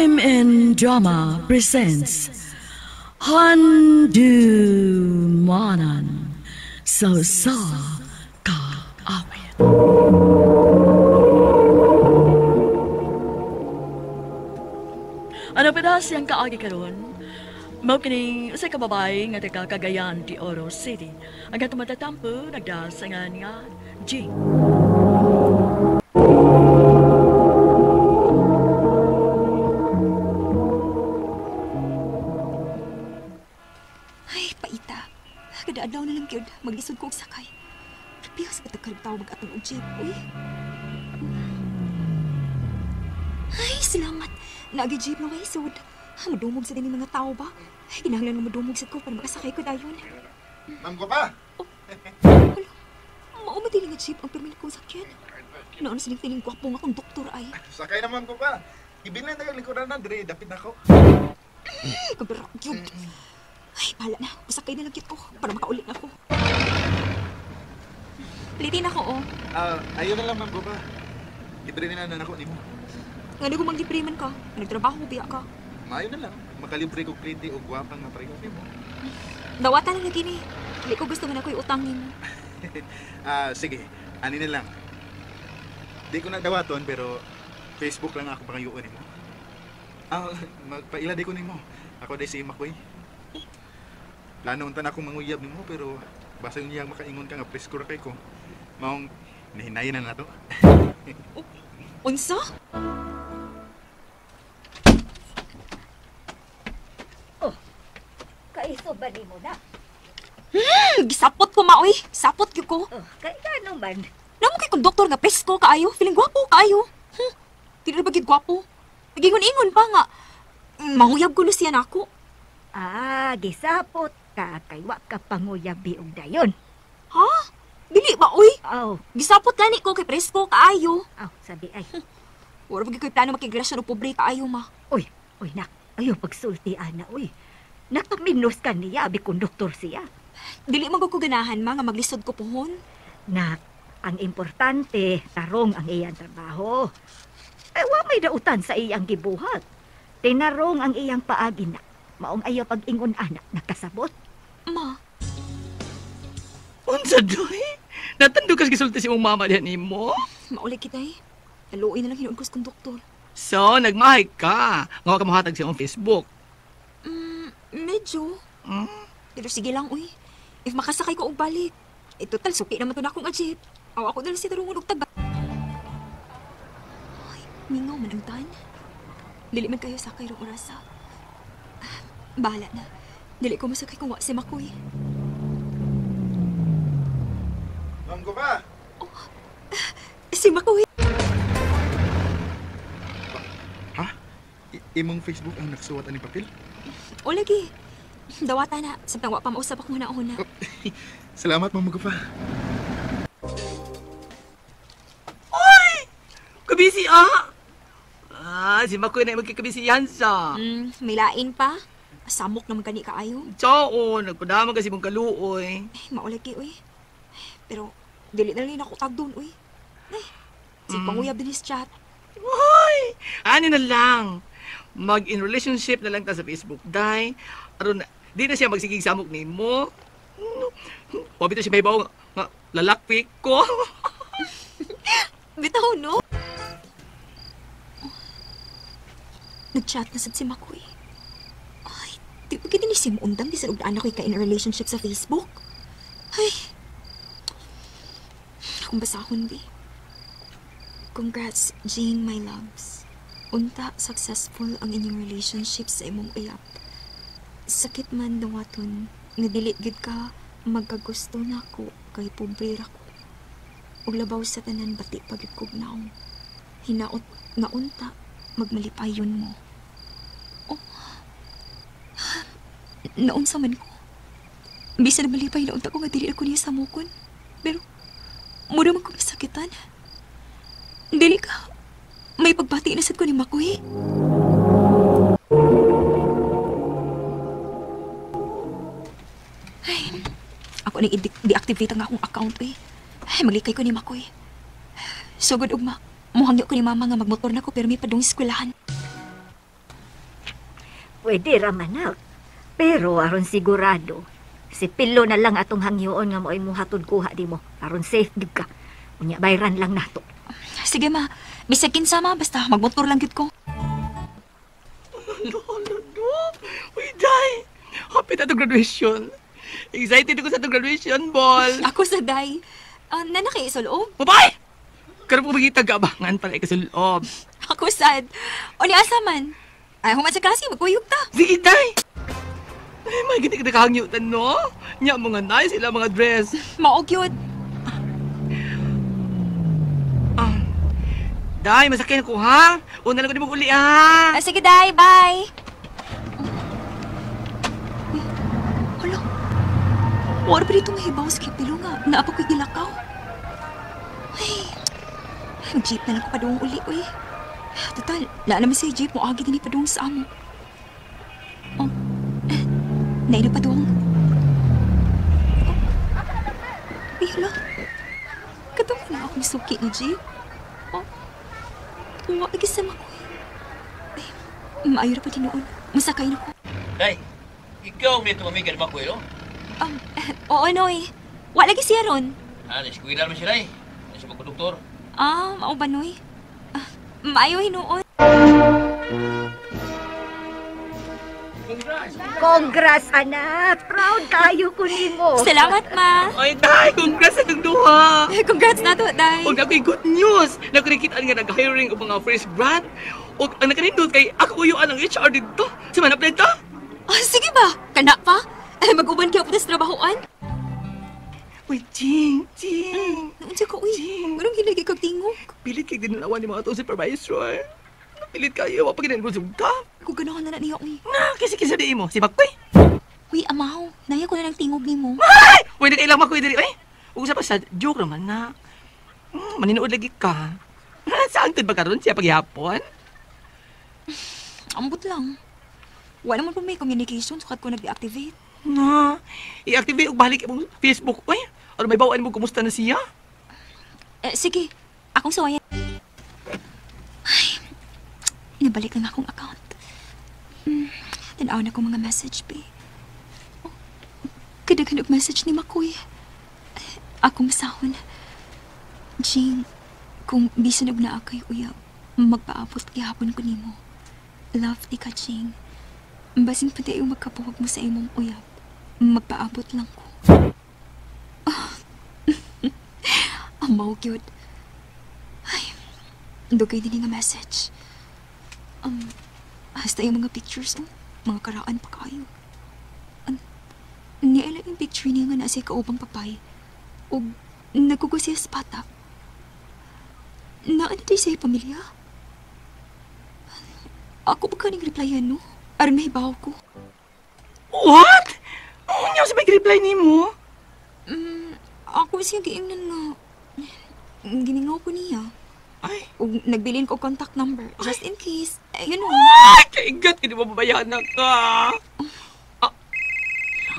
RMN Drama presents Handumanan sa Usa Ka Awit. Ano pa siyang kaagi karon? Mao kining usa ka babae nga taga Cagayan de Oro City. Ang atong matatampo nagdasangan nga Jing. Ay, paita. Kada adlaw na lang gyud maglisod ko og sakay. Pihas ba tagkarib tao mag-atong og jeep, uy? Ay, salamat. Naagi jeep na way sud. Madumog sa din mga tao ba? Ay, kinahanglan nga madumog sad ko para makasakay ko dayon. Ma'am ko pa. Oh. Hala, mao man dili nga jeep ang pirmi kong sakyan. Naano siling tining gwapo nga konduktor ay. Sakay na ma'am ko pa. Ibilin na yung likuran na dire, dapit na ko. Kabara gyud. Ay, bahala na. Usakay na lang gyud ko para makauli na ako. Pilitin ako, oh. Ayaw na lang, ma'am ko pa. Libre na na ako nimo. Ngano kung maglibre man ka? Nagtrabaho ko, biya ka. Maayo na lang. Makalibre ko klite o gwapa nga pareho nimo. Dawatan na lagi ni. Dili ko gusto nga na ako'y utang nimo. Sige. Ani na lang. Di ko na dawaton pero Facebook lang ako pangayuon nimo. Magpaila di ko nimo. Ako day si Makoy. Plano unta na akong manguyab nimo pero basta niya makaingon ka nga presko ra kay ko. Maong nahinayin na nato. Oh, unsa? Oh, kaiso ba nimo na? Gisapot ko maoy. Sapot gyud ko. Oh, kay ngano man? Namo kay konduktor nga presko kaayo, feeling gwapo kaayo. Dili ba gyud gwapo? Nagingon-ingon pa nga. Manguyab ko siya nako. Ah, gisapot ka kay wa ka panguyabi og dayon. Ha? Dili ba oy? Oh. Gisapot gani ko kay presko kaayo. Aw, sabi ay. Wala ba gyud koy plano makigrelasyon og pobre kaayo ma. Uy, uy nak, ayo pagsulti ana uy. Nakaminos ka niya abi konduktor siya. Dili man ko ganahan ma nga maglisod ko pohon. Nak, ang importante tarong ang iyang trabaho. Ay wa may dautan sa iyang gibuhat. Tinarong ang iyang paagi na. Maong ayaw pag-ingon anak nakasabot. Ma. Unsa doy? Natando kas gisulti si imong mama diha nimo? Mauli kita eh. Naluoy na lang hinuon ko sa konduktor. So, nagmahay ka. Nga ka mohatag sa imong Facebook. Medyo. Pero sige lang, uy. If makasakay ko og balik, eh total, suki naman to na akong jeep. Aw, ako na lang si tarungon og taga. Ay, mingaw man ang tan. Dili man kayo sakay rong orasa. Bahala na. Dili ko masakay kung wa si Makoy. Ma'am ko pa! Oh, si Makoy! Ha? Imong Facebook ang nakasuwat ani papel? O lagi. Dawata na. Samtang wa pa mausap akong huna-huna. Oh, salamat, Ma'am Gupa. Oy! Kabisi ah! Ah, si Makoy na magkikabisiyan sa. May lain pa. Samok naman gani kaayo. Tsaon, nagpadama kasi mong kaluoy. Ay, maulagi, uy. Pero, dili na rin ako tag doon, uy. Ay, si panguyab din is chat. Uy! Ano na lang? Mag-in relationship na lang ta sa Facebook, day. Aron, di na siya magsigig samok ni mo. Wabi to siya may bawo nga lalakpik ko. Bitaw, no? Nag-chat na sad si Makoy. Ay, di ba kita ni si Muundang? Di sa ugdaan ako'y ka-in relationship sa Facebook. Ay, akong basahon, bi. Congrats, Jane, my loves. Unta, successful ang inyong relationship sa imong uyab. Sakit man dawaton, nga dili gid ka magkagusto nako kay pobre ra ko. Ug labaw sa tanan bati pagid kog naong. Hinaot nga unta magmalipayon mo. Oh. Naunsa man ko. Bisan nagmalipay na unta ko nga dili ako niya samukon. Pero mura man ko masakitan. Dili ka. May pagbati na sad ko ni Makoy. Ay, ako nang i-deactivate ang akong account eh. Ay, maglikay ko ni Makoy. Sugod ugma. Muhangyo ko ni Mama nga magmotor na ko pero may padung eskwelahan. Pwede ra manak. Pero aron sigurado, si Pilo na lang atong hangyoon nga mo'y muhatod kuha di mo. Aron safe gyud ka. Unya bayran lang nato. Sige ma, bisag kinsa ma, basta magmotor lang gyud ko. Lolo, no. Uy, day. Happy na to graduation. Excited ako sa to graduation ball. Ako sa day. Nana kay isulob. Babay! Karon po magiging taga-abangan para ikasulob. Ako sad. O ni asa man? Ay, human sa klase, magkuyog ta. Sige, day! Ay, may gini ka nakahangyutan, no? Nya, mga nice sila mga dress. Mao gyud. Day, masakyan ako, ha? Una lang ko di mag-uli, ha? Ah, sige, day. Bye. Uy, hala. Wala pa dito mahibaw sa kipilo nga. Naapa ko'y gilakaw. Ay, mag-jeep na lang ko padung uli, uy. Total, naa naman siya jeep mo. Agi din padung sa amo. Oh, eh, naina padung. Oh. Uy, hala. Katong na akong suki nga jeep. Oh, wa lagi sa makoy. Ay, maayo ra pa tinuod. Masakay na ko. Day, ikaw may tumamigan ba ko, no? Oo, Noy. Wa lagi siya ron. Ah, na-eskwela naman siya, Day. Ano siya magkonduktor? Ah, mao ba, Noy? Ah, maayo hinuon. Congrats, anak! Proud kayo ko nimo. Salamat, ma. Ay, day! Congrats sa itong duha! Congrats na to, day. Og ako'y good news! Nakarikita nga nag-hiring og mga fresh grad. Og ang nakanindot kay ako uyuan ang HR dito. Sa man apply ta? Ah, sige ba? Kana pa? Ay, mag-uban kayo po sa trabahoan. Uy, Jing! Jing! Naunsa ka, uy. Jing! Anong ginagi kag tingog? Pilit kay dinalawan ni mga atong supervisor. Pilit kayo, wa pa ginanibusog ka. Kung ganahan na na niya, uy. Na, kasi di mo. Si Makoy. Uy, amaw. Naya ko na ng tingog nimo. Ay! Uy, nagkailang Makoy diri, uy. Ug sa pasad, joke naman na. Maninood lagi ka. Saan ba karon siya paghihapon? Ambot lang. Wala naman po may communication sukat ko nag-deactivate. Na, i-activate og balik imong Facebook, uy. Ano may bawaan mo kumusta na siya? Eh, sige, akong sawayan. Ay, nabalik lang akong account. Tanaw na kong mga message, be. Oh, kadaghan og message ni Makoy. Akong masahon. Jing, kung bisan og naa kay uyab, magpaabot gihapon ko nimo. Love di ka, Jing. Basin pa di magkabuwag mo sa imong uyab. Magpaabot lang ko. Amaw gyud. Ay, dugay din nga message. Hasta yung mga pictures, oh. Mga karaan pa kayo. Niala yung picture niya nga nasa kaubang papay. O nagkugo siya sa bata. Naano tayo sa pamilya? Ako ba kaning replyan, no? Aron mahibaw ko. What? Ano sa may reply nimo? Ako siya giingnan nga. Giningaw ko niya. Ay. Ug nagbilin ko contact number. Just in case. You know. Ay, kaigat. Hindi mo babayaan na ka. Ah.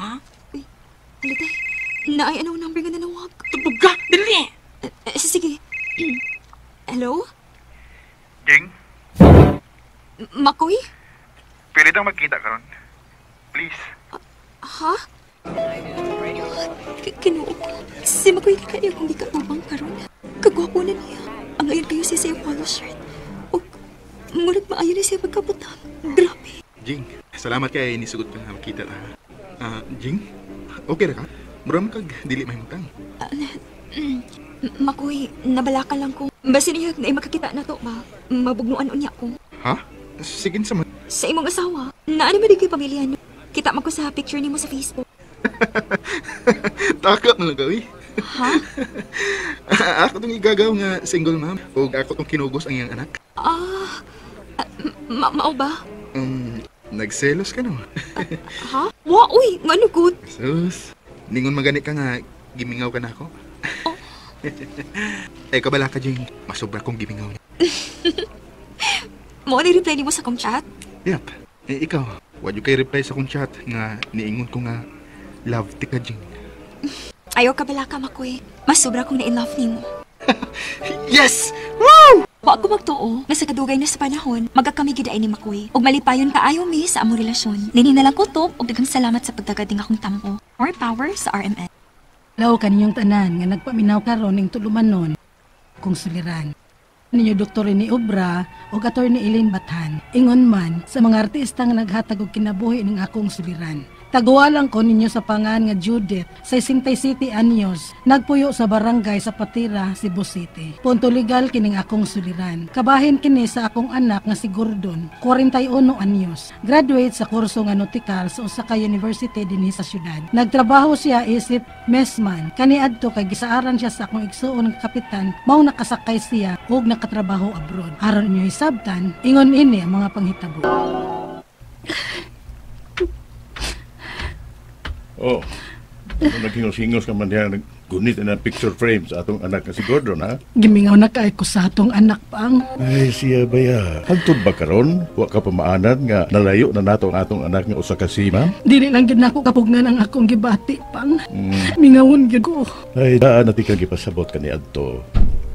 Ha? Uy, halatay. Naay anong number nga nanawag? Tubog ka! Dali! Sige. Hello? Jing, Makoy? pwede daw magkita karon. Please. Ha? Kinuo ko. Si Makoy kaya kung di ka tubang karon. Kagwapo na niya. Ang ayon kayo siya sa iyang polo shirt. O, murag maayo na siya pagkabutang. Grabe. Jing, salamat kay nisugot ka nga makita ta. Jing, okay ra ka? Mura man kag dili mahimutang. Makoy, nabalaka lang ko. Basin niya na makakita na to ba? Mabugnuan unya ko. Ha? Sige sa man. Sa imong asawa, naano man di kay pamilya no? Kita man ko sa picture nimo sa Facebook. Takap na lang ka, uy. Ha? Ako tong igagaw nga single ma'am. O ako tong kinugos ang iyang anak. Ah, mao ba? Nagselos ka no? Ha? Wa, uy, ngano good? Sus, ningon magani ka nga, gimingaw ka na ako. Oh. Ay, kabala ka, Jing. Masobra kong gimingaw niya. Mo ni reply nimo sa kong chat? Yep. Eh, ikaw, wad yung kay reply sa kong chat nga niingon ko nga love ti ka, Jing. Ayaw kabala ka, Makoy. Mas sobra kong na-in love nimo. Yes! Woo! Wa ko magtuo nga sa kadugay na sa panahon, magkakami gid ay ni Makoy. Ug malipayon kaayo mi sa among relasyon. Nini na lang kutob ug daghang salamat sa pagtagad ning akong tampo. More power sa RMN. Law kaninyong tanan nga nagpaminaw karon ning tulumanon kung suliran. Ninyo Dr. Rene Obra o Attorney Elaine Bathan. Ingon man sa mga artista nga naghatag og kinabuhi ning akong suliran. Tagualang ko ninyo sa pangan nga Judith sa 67 anyos, nagpuyo sa barangay sa Patira, Cebu City. Punto legal kining akong suliran. Kabahin kini sa akong anak nga si Gordon, 41 anyos. Graduate sa kurso nga nautical sa usa ka university dinhi sa syudad. Nagtrabaho siya isip messman. Kaniadto kay gisaaran siya sa akong igsuon nga kapitan, mao nakasakay siya ug nakatrabaho abroad. Aron inyo hisabtan, ingon ini ang mga panghitabo. Oh, naghingos-hingos ka man diha, naggunit na picture frame sa atong anak na si Gordon, ha? Gimingaw na kay ko sa atong anak pang. Ay, siya ba ya? Hantod ba karon? Wa ka pamaanad nga nalayo na nato ang atong anak nga usa ka sima? Dili lang gid nako kapugnan ang akong gibati pang. Mingawon gyud ko. Ay, daan na ti kang gipasabot kaniadto.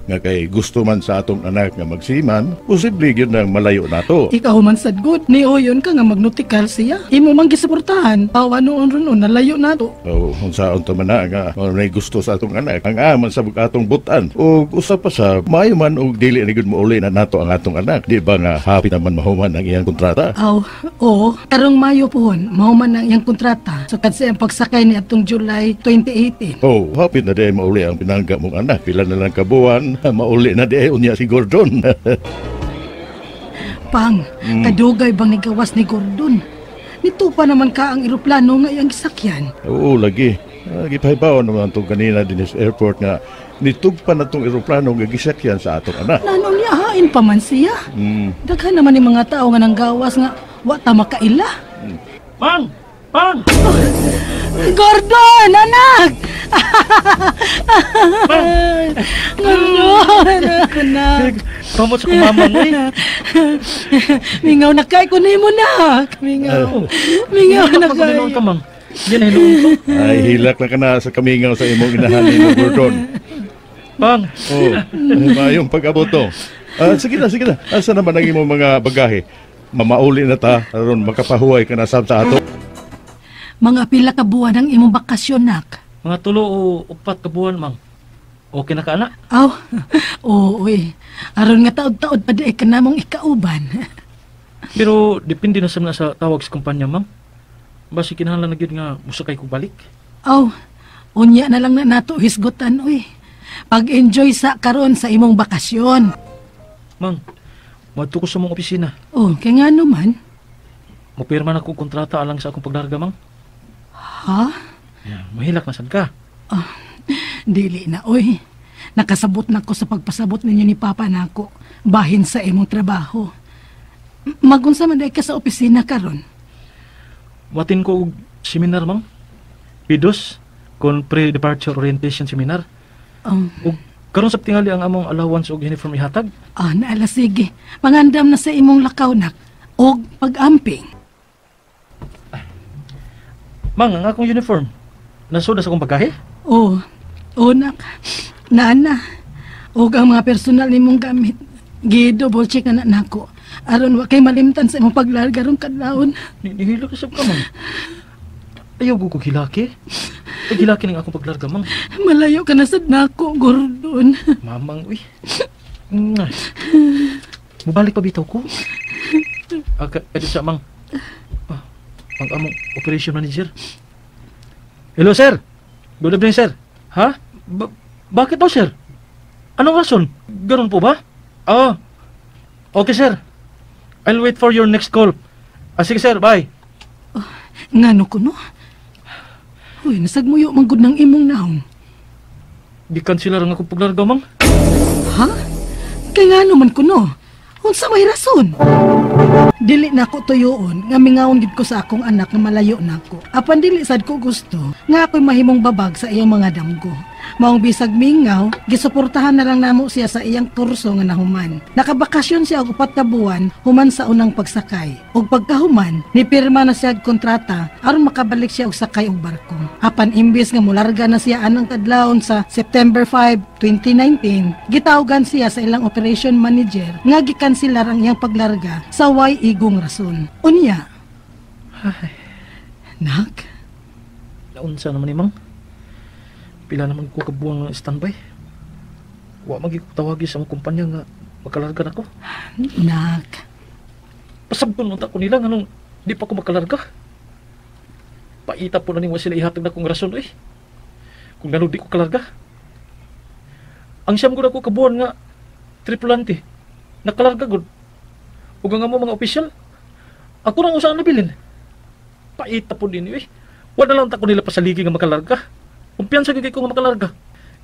Nga kay gusto man sa atong anak nga magsiman, posible gyud nang malayo nato. Ikaw man sad good, nioyon ka nga magnutikal siya. Imo man gisuportahan, awa noon ron nalayo nato. Oh, unsaon ta man na nga may gusto sa atong anak, ang aman sa atong butan. Og usa pa sa maayo man og dili na gyud mouli na nato ang atong anak. Di ba nga happy naman mahuman ang iyang kontrata? Aw, oo, karong Mayo pohon, mahuman ang iyang kontrata. Sukad sa iyang pagsakay ni atong July 2018. Oh, happy na di mauli ang pinangga mong anak. Pila na lang kabuan, mauli na di unya si Gordon. Pang, kadugay bang nigawas ni Gordon? Nito pa naman ka ang eroplano nga iyang gisakyan. Oo, lagi. Gipahibaw naman itong kanina din sa airport nga nitugpa na itong eroplano nga gisakyan sa atong anak. Nano niya, hain pa man siya. Daghan naman ni mga tao nga nanggawas nga wa ta makaila. Pang! Pang! Gordon, anak! Gordon, anak. Pamot sa kumama mo eh. Mingaw na kay ko nimo nak. Mingaw. Mingaw na kay. Ka, Mang. Yan ay hiluon ko. Ay, hilak na ka na sa kamingaw sa imong inahan ni Gordon. Pang! Oh, ay, maayong pag-abot to. Sige na, sige na. Asa naman ang imong mga bagahe? Mamauli na ta, aron makapahuway ka na sab sa ato. Mga pila ka buwan ang imong bakasyon, nak? Mga 3 o 4 ka buwan, Mang. Okay na ka, anak? Aw, oo, uy. Aron nga taod-taod pa di ka namong ikauban. Pero depende na sa tawag sa kumpanya, Ma'am. Basi kinahanglan na gyud nga musakay ko balik. Aw, unya na lang na nato hisgutan, uy. Pag-enjoy sa karon sa imong bakasyon. Mang, moadto ko sa mong opisina. Oh, kay nga naman? Mopirma na ko kontrata alang sa akong paglarga, Mang. Ha? Yeah, mahilak na sad ka. Oh, dili na, oy. Nakasabot na ko sa pagpasabot ninyo ni Papa nako bahin sa imong trabaho. Magunsa man day ka sa opisina karon? Watin ko og seminar, Mang. Pidos kon pre-departure orientation seminar. Og karon sa tingali ang among allowance og uniform ihatag. Ah, naala sige. Pangandam na sa imong lakaw nak og pag-amping. Mang, ang akong uniform nasuda sa akong bagahe? Oo. Oo, nak. Naana. Og ang mga personal nimong gamit, gi-double check na nako. Aron wa kay malimtan sa imong paglarga rong kadlawon. Nihilak ka ka, Mang. Ayaw ko hilaki. Ay, hilaki ning akong paglarga, Mang. Malayo ka na sad nako, Gordon. Mamang, uy. Mubalik pa bitaw ko. Kaya sa, Mang. Ang among operation manager. Hello, sir. Good evening, sir. Ha? Bakit daw, sir? Anong rason? Ganun po ba? Ah, okay, sir. I'll wait for your next call. Sige, sir. Bye. Oh, ngano ko, no? Uy, nasagmuyo manggod ng imong naong. Di-cancelar ang akong paglarga, Mang. Ha? Kaya ngano man ko, no? Unsa may rason? Dili na ako tuyoon nga mingawon gid ko sa akong anak nga malayo nako. Apan dili sad ko gusto nga ako'y mahimong babag sa iyang mga damgo. Maong bisag mingaw, gisuportahan na lang namo siya sa iyang kurso nga nahuman. Nakabakasyon siya og 4 ka buwan human sa unang pagsakay. Ug pagkahuman, nipirma na siya og kontrata aron makabalik siya og sakay og barko. Apan imbes nga mularga na siya anang kadlawon sa September 5, 2019, gitawagan siya sa ilang operation manager nga gikanselar ang iyang paglarga sa way igong rason. Unya. Ay. Nak? Naunsa naman ni Mang? Pila naman ko kabuang standby. Wa man gyud ko tawagi sa among kumpanya nga makalarga nako. Nak. Pasabton unta ko nila nganong di pa ko makalarga. Paita po na ning wa sila ihatag na kong rason eh. Kung ngano di ko kalarga. Ang siyam gud ako kabuan nga tripulante. Nakalarga gud. Ug ang amo mga opisyal, ako rang usa ang nabilin. Paita po din eh. Wala lang ta ko nila pasaligi nga makalarga. Kumpiyansa gyud ko nga makalarga.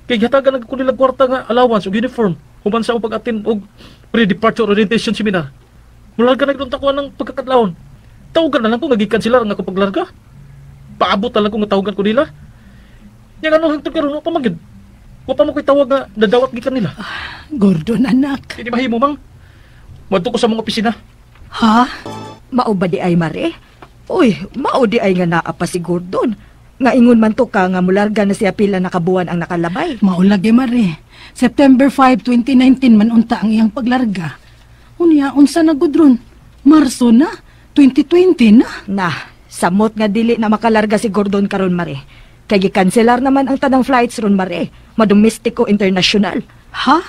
Kay gihatagan na ko nila kwarta nga allowance ug uniform human sa akong pag-attend og pre-departure orientation seminar. Mularga na gyud ta ko anang pagkakadlawon. Tawagan na lang ko nga gikan sila nga ako paglarga. Paabot na lang ko nga tawagan ko nila. Nya ngano hangtod karon wa pa man gyud. Wa pa man ko'y tawag nga nadawat gikan nila. Gordon anak. Hindi mahimo mang. Madto ko sa mga opisina. Ha? Mao ba di ay mare? Uy, mao di ay nga naa pa si Gordon. Nga ingon man to ka nga mularga na siya pila na kabuan ang nakalabay. Mao lagi mare. September 5, 2019 man unta ang iyang paglarga. Unya, unsa na gud ron? Marso na, 2020 na. Na, samot nga dili na makalarga si Gordon karon mare. Kay gikanselar naman ang tanang flights ron mare, madomestic o international. Ha?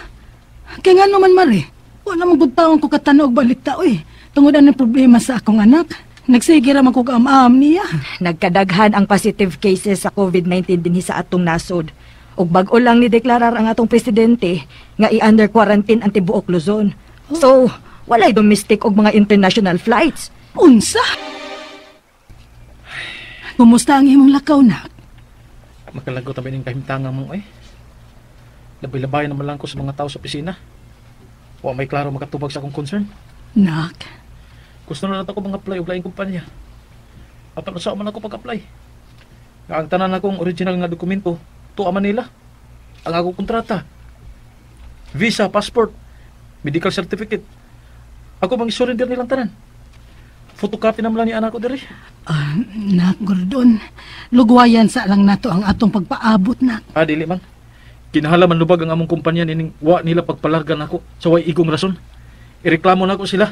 Kay nga naman mare, wala man gud taon ko katanaw og balita oy. Tungod ang problema sa akong anak. Nagsige ra man ko kaam-am niya. Nagkadaghan ang positive cases sa COVID-19 dinhi sa atong nasod. Ug bag-o lang ni deklarar ang atong presidente nga i-under quarantine ang tibuok Luzon. So, walay domestic og mga international flights. Unsa? Kumusta ang imong lakaw, nak? Makalagot ang ining kahimtangan mo eh. Labay-labay naman lang ko sa mga tao sa opisina. Wa may klaro makatubag sa akong concern. Nak. Gusto na lang ako mga apply og laing kumpanya. Apan usa man ako pag-apply. Nga ang tanan akong original nga dokumento tuwa Manila. Ang akong kontrata, visa, passport, medical certificate. Ako bang isurrender nilang tanan. Photocopy naman lang ni anak ko diri. Nak, Gordon, lugwayan sa lang nato ang atong pagpaabot, nak. Ah, dili man. Kinahanglan man lubag ang among kumpanya nining wa nila pagpalarga nako sa way igong rason. Ireklamo nako sila.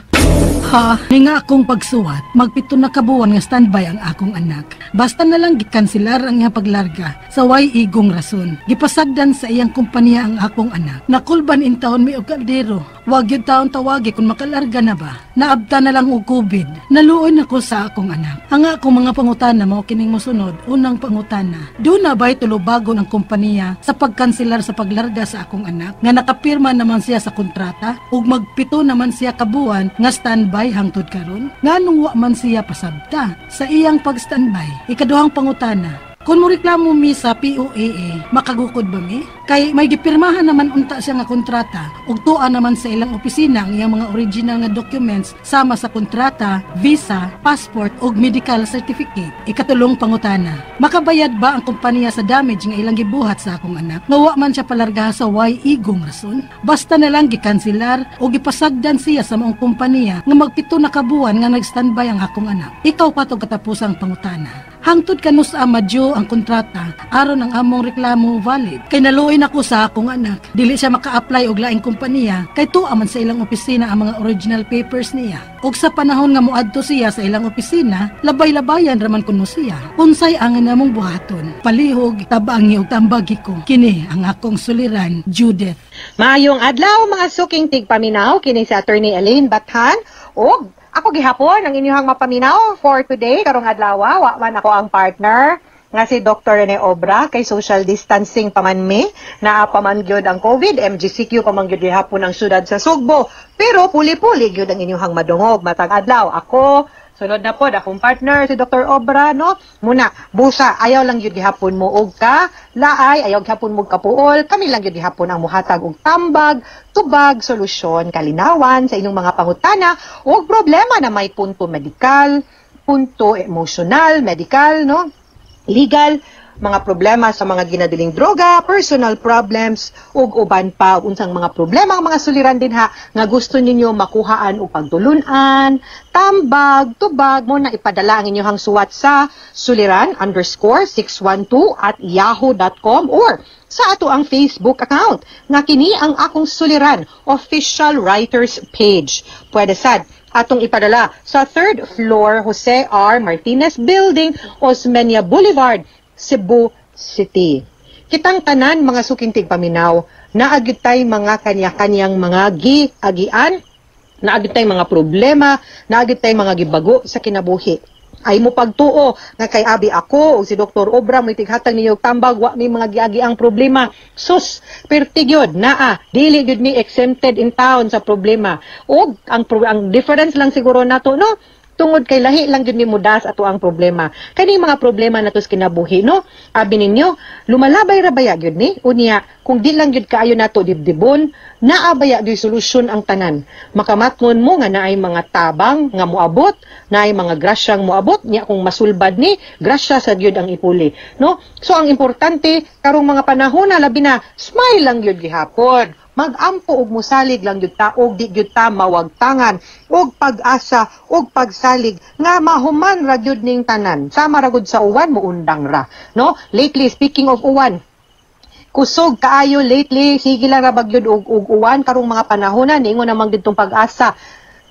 Ha, ni nga akong pagsuwat, magpito na kabuwan nga standby ang akong anak. Basta na lang gikanselar ang iyang paglarga sa way igong rason. Gipasagdan sa iyang kumpanya ang akong anak. Nakulban in taon mi og kaldero. Wag yun taon tawagi kung makalarga na ba. Naabta na lang og COVID. Naluoy na ko sa akong anak. Ang akong mga pangutana mao kining mosunod. Unang pangutana, doon na ba'y tulubagon ang kumpanya sa pagkanselar sa paglarga sa akong anak? Nga nakapirma naman siya sa kontrata ug magpito naman siya kabuwan nga standby hangtod karon? Nganong wa man siya pasabta sa iyang pag-standby? Ikaduhang pangutana, kung mo reklamo mi sa POAA, makagukod ba mi? Kay may gipirmahan naman unta siya nga kontrata ug tuwa naman sa ilang opisina ang iyang mga original nga documents sama sa kontrata, visa, passport ug medical certificate. Ikatulong pangutana, makabayad ba ang kompanya sa damage nga ilang gibuhat sa akong anak? Nga wa man siya palargaha sa way igong rason? Basta na lang gikanselar o gipasagdan siya sa maong kompanya nga magpito na kabuan nga nag-standby ang akong anak. Ikaw pa tog katapusang pangutana. Hangtod kanus amadyo ang kontrata aron ang among reklamo valid. Kay naluoy nako sa akong anak. Dili siya maka-apply og laing kompanya kay tuwa man sa ilang opisina ang mga original papers niya. Og sa panahon nga moadto siya sa ilang opisina, labay-labayan raman kuno siya. Unsay ang namong buhaton? Palihog, tabangi og tambagi ko. Kini ang akong suliran, Judith. Maayong adlaw mga suking tigpaminaw kini si Attorney Elaine Bathan og ako gihapon ang inyong mapaminaw for today karong adlaw wa man ako ang partner nga si Dr. Rene Obra kay social distancing pa man mi, naa pa man gyud ang COVID, MGCQ pa man gyud gihapon ang syudad sa Sugbo. Pero puli-puli gyud ang inyong madungog matag adlaw. Ako sunod na pod akong partner si Dr. Obra, no? Muna, busa ayaw lang gyud gihapon mo og ka laay, ayaw gihapon mo kapuol, kami lang gyud gihapon ang muhatag og tambag, tubag, solusyon, kalinawan sa inyong mga pangutana og problema na may punto medikal, punto emosyonal, medikal, no? Legal, mga problema sa mga ginaduling droga, personal problems, ug uban pa, unsang mga problema ang mga suliran dinha nga gusto ninyo makuhaan og pagtulunan, tambag, tubag mo na ipadala ang inyong suwat sa suliran_612@yahoo.com or sa ato ang Facebook account nga kini ang Akong Suliran Official Writers Page. Pwede sad atong ipadala sa third floor, Jose R. Martinez Building, Osmeña Boulevard, Cebu City. Kitang tanan, mga suking tigpaminaw, naa gyud tay mga kanya-kanyang mga giagian, naa gyud tay mga problema, naa gyud tay mga gibago sa kinabuhi. Ay mo pagtuo nga kay abi ako o si Dr. Obra mo tighatag ninyo og tambag, wa mi mga giagiang problema. Sus, perti gyud naa, dili gyud mi exempted in town sa problema. Og ang difference lang siguro nato, no, tungod kay lahi lang gyud ni mudas ato ang problema. Kani mga problema nato sa kinabuhi, no, abi ninyo, lumalabay ra baya gyud ni? Unya kung di lang gyud kaayo nato dibdibon, naa baya gyud solusyon ang tanan? Makamatngon mo nga naay mga tabang nga moabot, naay mga grasyang moabot niya. Kung masulbad ni, grasya sa gyud ang ipuli, no? So ang importante karong mga panahon na, labi na, smile lang gyud gihapon, magampo og musalig lang gyud ta, og di gyud ta mawagtangan og pag-asa og pagsalig nga mahuman ra gyud ning tanan, sama ra gud sa uwan, muundang ra, no? Lately, speaking of uwan, kusog kaayo lately, sige lang ra bagyod og uwan karong mga panahon na. Niingon namang ditong pag-asa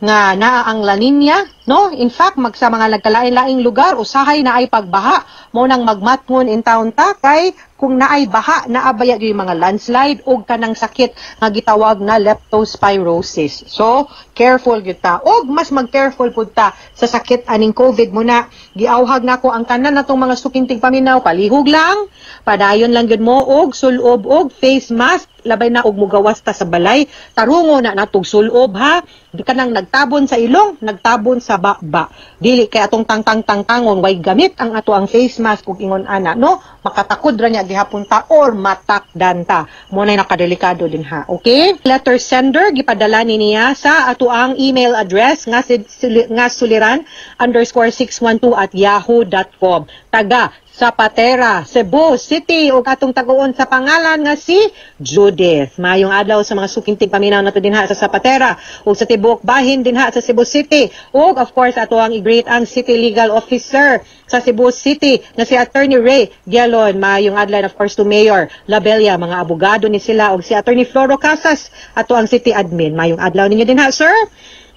nga naa ang La Nina, no? In fact, mag sa mga nagkalain-laing lugar usahay na ay pagbaha. Mo nang magmatngon in town ta kay kung naay baha, naa baya yung mga landslide ug kanang sakit nga gitawag na leptospirosis. So careful gyud ta, ug mas mag-careful pud ta sa sakit aning COVID mo na. Giawhag nako ang tanan natong mga suking tigpaminaw, palihog lang, padayon lang gyud mo og sulob og face mask, labay na og mugawas ta sa balay, tarungo na natog sulob ha. Di kanang nagtabon sa ilong, nagtabon sa baba. Dili kay atong tangtang tangtangon way gamit ang ato ang face mask ug ingon ana, no? Makatakod ra niya gihapon ta or matakdan ta. Mo nay nakadelikado din ha. Okay? Letter sender, gipadala ni niya sa ato ang email address nga nga suliran_612@yahoo.com. Taga Zapatera, Cebu City, ug atong taguon sa pangalan nga si Judith. Mayong adlaw sa mga suking tigpaminaw nato dinha sa Zapatera ug sa tibuok bahin dinha sa Cebu City. Ug of course, ato ang i-greet ang City Legal Officer sa Cebu City nga si Attorney Ray Gialon. Mayong adlaw, of course, to Mayor Labella, mga abogado ni sila, ug si Attorney Floro Casas, ato ang City Admin. Mayong adlaw ninyo dinha, sir.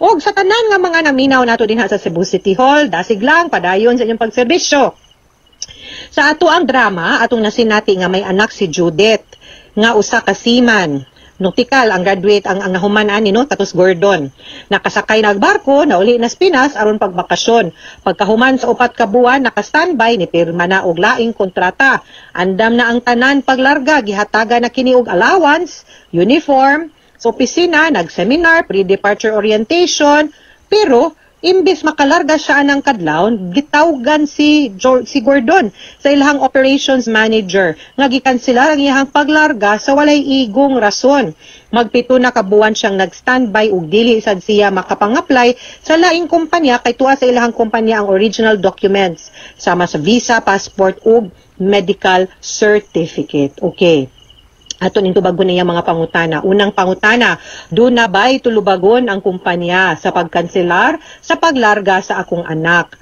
Ug sa tanan nga mga naminaw nato dinha sa Cebu City Hall, dasig lang, padayon sa inyong pagserbisyo. Sa ato ang drama, atong nasinati nga may anak si Judith nga usa ka seaman. Nautical ang graduate ang nahuman ani, no, Tatos Gordon. Nakasakay na barko, nauli na sa Pinas aron pagbakasyon. Pagkahuman sa 4 ka buwan, naka-standby ni pirma na og laing kontrata. Andam na ang tanan paglarga, gihatagan na kini og allowance, uniform, sa opisina, nag-seminar, pre-departure orientation, pero imbis makalarga siya anang kadlawon, gitawgan si Gordon sa ilahang operations manager nga gikanselar ang iyahang paglarga sa walay igong rason. Magpito na kabuwan siyang nag-standby ug dili sad siya makapang-apply sa laing kumpanya kay tuwa sa ilahang kumpanya ang original documents sama sa visa, passport ug medical certificate. Okay. Ato ning tubagon niya mga pangutana. Unang pangutana, duna ba'y tulubagon ang kumpanya sa pagkanselar sa paglarga sa akong anak?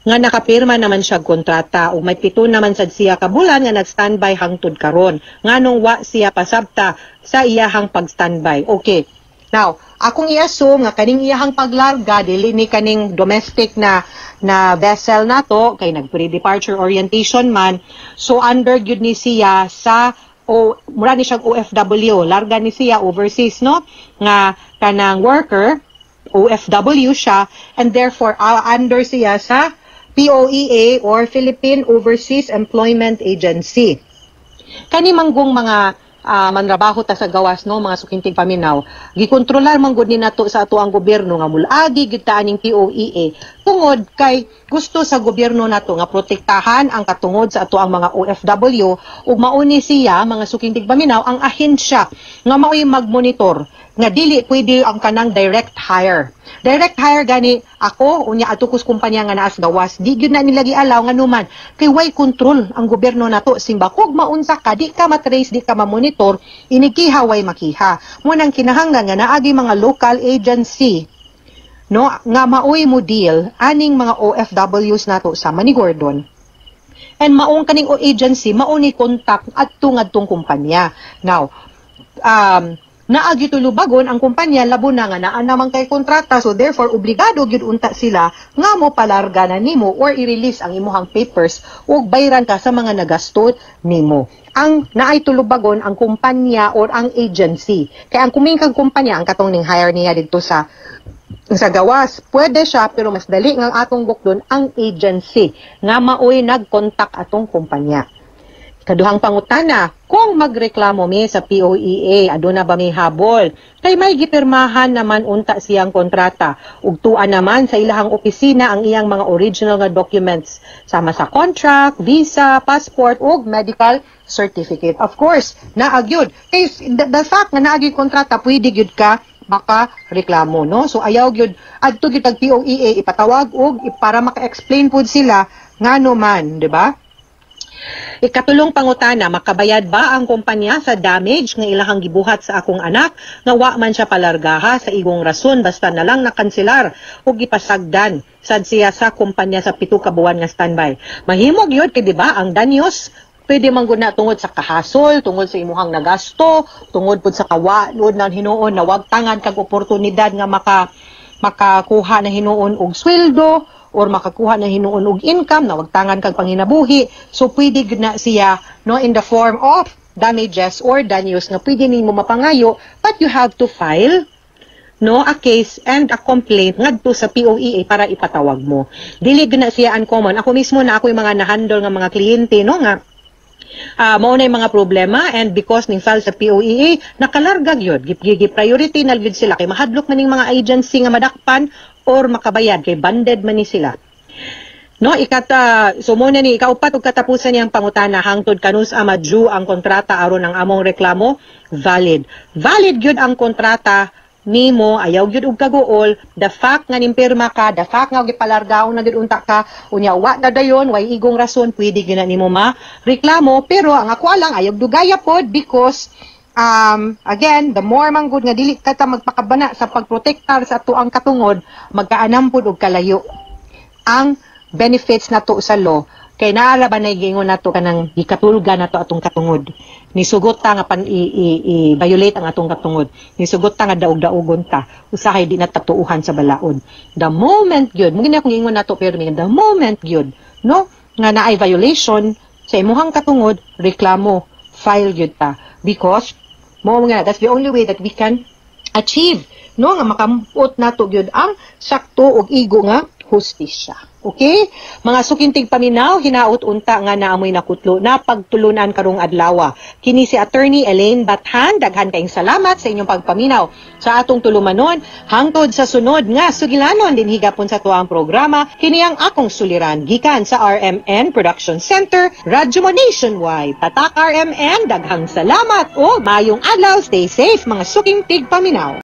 Nga nakapirma naman siya kontrata ug may 7 naman sad siya ka bulan nga nag-standby hangtod karon. Nganong wa siya pasabta sa iyahang pag-standby? Okay. Now, akong i-assume nga kaning iyahang paglarga dili ni kaning domestic na na vessel nato kay nag pre-departure orientation man. So under gyud ni siya sa o mura ni siyang OFW, larga ni siya overseas, no, nga kanang worker, OFW siya, and therefore under siya sa POEA or Philippine Overseas Employment Agency. Kani manggong mga manrabaho ta sa gawas, no, mga suking tigpaminaw, gikontrolar man gud ni nato sa ato ang gobyerno nga mulagi gyud ta aning POEA tungod kay gusto sa gobyerno nato nga protektahan ang katungod sa ato ang mga OFW, ug mauni siya, mga suking tigpaminaw, ang ahensya nga mao'y magmonitor nga Nga dili pwede ang kanang direct hire. Direct hire gani ako unya adto ko sa kumpanya nga naas gawas, di gyud na nila gialaw, nganuman kay way control ang gobyerno nato. Simbakog maunsa ka, di ka matrace, di ka mamonitor, inikiha way makiha. Mo nang kinahanglan nga naagi mga local agency, no, nga maoy mo deal aning mga OFWs nato sama ni Gordon, and maong kaning o agency mao ni contact adto ngadtong kumpanya. Now, naagi tulubagon ang kumpanya, labo na nga naa naman kay kontrata, so therefore obligado gyud unta sila nga mo palarga na nimo or i-release ang imuhang papers ug bayran ka sa mga nagasto nimo. Ang naay tulubagon ang kumpanya or ang agency, kay ang kumingkag kumpanya ang katong ning hire niya didto sa gawas, pwede siya, pero mas dali nga ang atong bukdon ang agency nga maoy nag-contact atong kumpanya. Kaduhang pangutana, kung magreklamo mi sa POEA, aduna ba mi habol? Kay may gipirmahan naman unta siyang kontrata. Ug tuan naman sa ilahang opisina ang iyang mga original nga documents sama sa contract, visa, passport ug medical certificate. Of course, naa gyud. Kay the fact nga naagi kontrata, pwede gyud ka maka reklamo, no? So ayaw gyud, adto gyud tag POEA, ipatawag og para maka-explain pud sila ngano man, di ba? Ikatulong pangutana, makabayad ba ang kumpanya sa damage nga ilahang gibuhat sa akong anak nga wa man siya palargaha sa igong rason, basta na lang nakanselar ug gipasagdan sad siya sa kumpanya sa 7 ka buwan nga standby? Mahimo gyud kay di ba ang danyos pwede man gud na tungod sa kahasol, tungod sa imuhang nagasto, tungod pud sa kawalod ng hinuon na wag tangan kag oportunidad nga makakuha na hinuon og sweldo or makakuha na hinuon og income na wagtangan kag panginabuhi. So pwede gud na siya, no, in the form of damages or danyos nga pwede nimo mapangayo, but you have to file, no, a case and a complaint ngadto sa POEA para ipatawag mo. Dili gud na siya uncommon. Ako mismo na ako yung mga nahandle nga mga kliyente, no, nga mao na yung mga problema, and because ning file sa POEA, nakalarga gyud, gi priority na gyud sila kay mahadlok man ning mga agency nga madakpan or makabayad kay banded man ni sila. No, ikata so mo na ni ikaupat ug katapusan niyang pangutana, hangtod kanus a ma-due ang kontrata aron ang among reklamo valid? Valid gyud ang kontrata nimo, ayaw gyud og kaguol. The fact nga nimpirma ka, the fact nga gipalargaw na gyud unta ka, unya wa na dayon, way igong rason, pwede gyud na nimo ma reklamo. Pero ang ako lang, ayaw dugaya pod because again, the more man gud nga dili ka ta magpakabana sa pagprotektar sa ato ang katungod, magkaanam pud og kalayo ang benefits nato sa law, kay naa ba na giingon nato kanang gikatulga nato atong katungod, nisugot ta nga pan i violate ang atong katungod, nisugot ta nga daog-daogon ta, usahay di na tatuuhan sa balaod. The moment gyud mo gini akong giingon nato, pero the moment gyud, no, nga naay violation sa imuhang katungod, reklamo, file gyud ta, because mo nga that's the only way that we can achieve, no, nga makamot nato gyud ang sakto ug igo nga hustisya. Okay? Mga suking tigpaminaw, hinaot unta nga naamoy nakutlo na pagtulunan karong adlaw. Kini si Attorney Elaine Bathan, daghan kayong salamat sa inyong pagpaminaw sa atong tulumanon hangtod sa sunod nga sugilanon dinhi gapon sa tuang programa, kini ang Akong Suliran, gikan sa RMN Production Center, Radyo Mo Nationwide. Tatak RMN, daghang salamat o mayong adlaw, stay safe mga suking tigpaminaw.